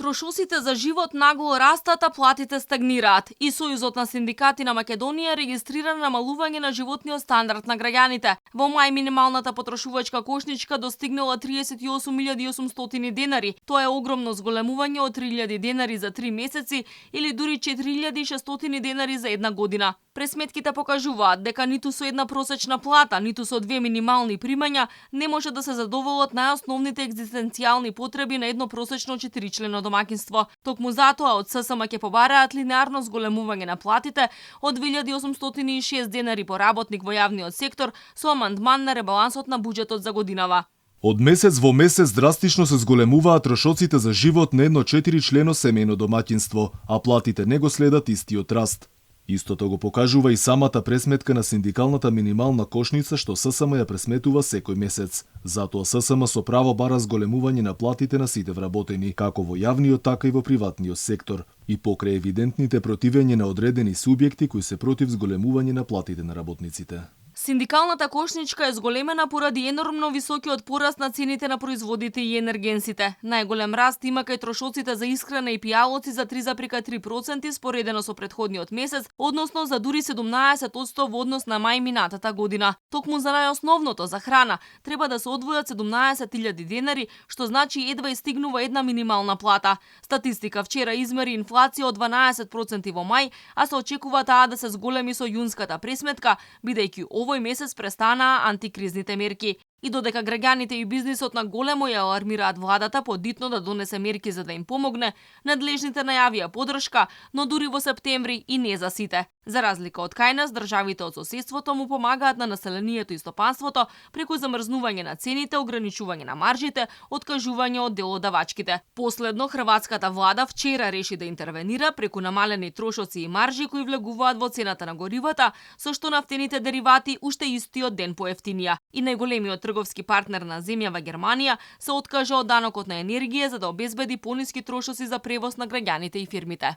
Трошоците за живот нагло растат, а платите стагнираат. И Сојузот на синдикати на Македонија регистрира намалување на животниот стандард на граѓаните. Во мај минималната потрошувачка кошничка достигнала 38.800 денари. Тоа е огромно зголемување од 3.000 денари за 3 месеци или дури 4.600 денари за една година. Пресметките покажуваат дека ниту со една просечна плата, ниту со две минимални примања не може да се задоволат најосновните екзистенцијални потреби на едно просечно 4-члено домаќинство. Токму затоа од ССМ ќе побараат линеарно зголемување на платите од 2.806 денари по работник во јавниот сектор со амандман на ребалансот на буџетот за годинава. Од месец во месец драстично се зголемуваат трошоците за живот на едно 4-члено семејно домаќинство, а платите не го следат истиот раст. Истото го покажува и самата пресметка на синдикалната минимална кошница што ССМ ја пресметува секој месец. Затоа ССМ со право бара зголемување на платите на сите вработени, како во јавниот, така и во приватниот сектор, и покрај евидентните противења на одредени субјекти кои се против зголемување на платите на работниците. Синдикалната кошничка е зголемена поради енормно високиот пораст на цените на производите и енергенсите. Најголем раст има кај трошоците за исхрана и пијалоци за 3,3% споредено со претходниот месец, односно за дури 17% во однос на мај минатата година. Токму за најосновното, за храна, треба да се одвојат 17.000 денари, што значи едва стигнува една минимална плата. Статистика вчера измери инфлација од 12% во мај, а се очекува таа да се зголеми со јунската пресметка, бидејќи овој месец престанаа антикризните мерки. И додека граѓаните и бизнисот на големо ја алармираат владата подитно да донесе мерки за да им помогне, надлежните најавија подршка, но дури во септември и не за сите. За разлика од кај нас, државите од соседството му помагаат на населението и стопанството преку замрзнување на цените, ограничување на маржите, откажување од делодавачките. Последно, хрватската влада вчера реши да интервенира преку намалени трошоци и маржи кои влегуваат во цената на горивата, со што нафтените деривати уште истиот ден поевтинија. И најголемиот трговски партнер на земјава Германија се откажа од данокот на енергија за да обезбеди пониски трошоци за превоз на граѓаните и фирмите.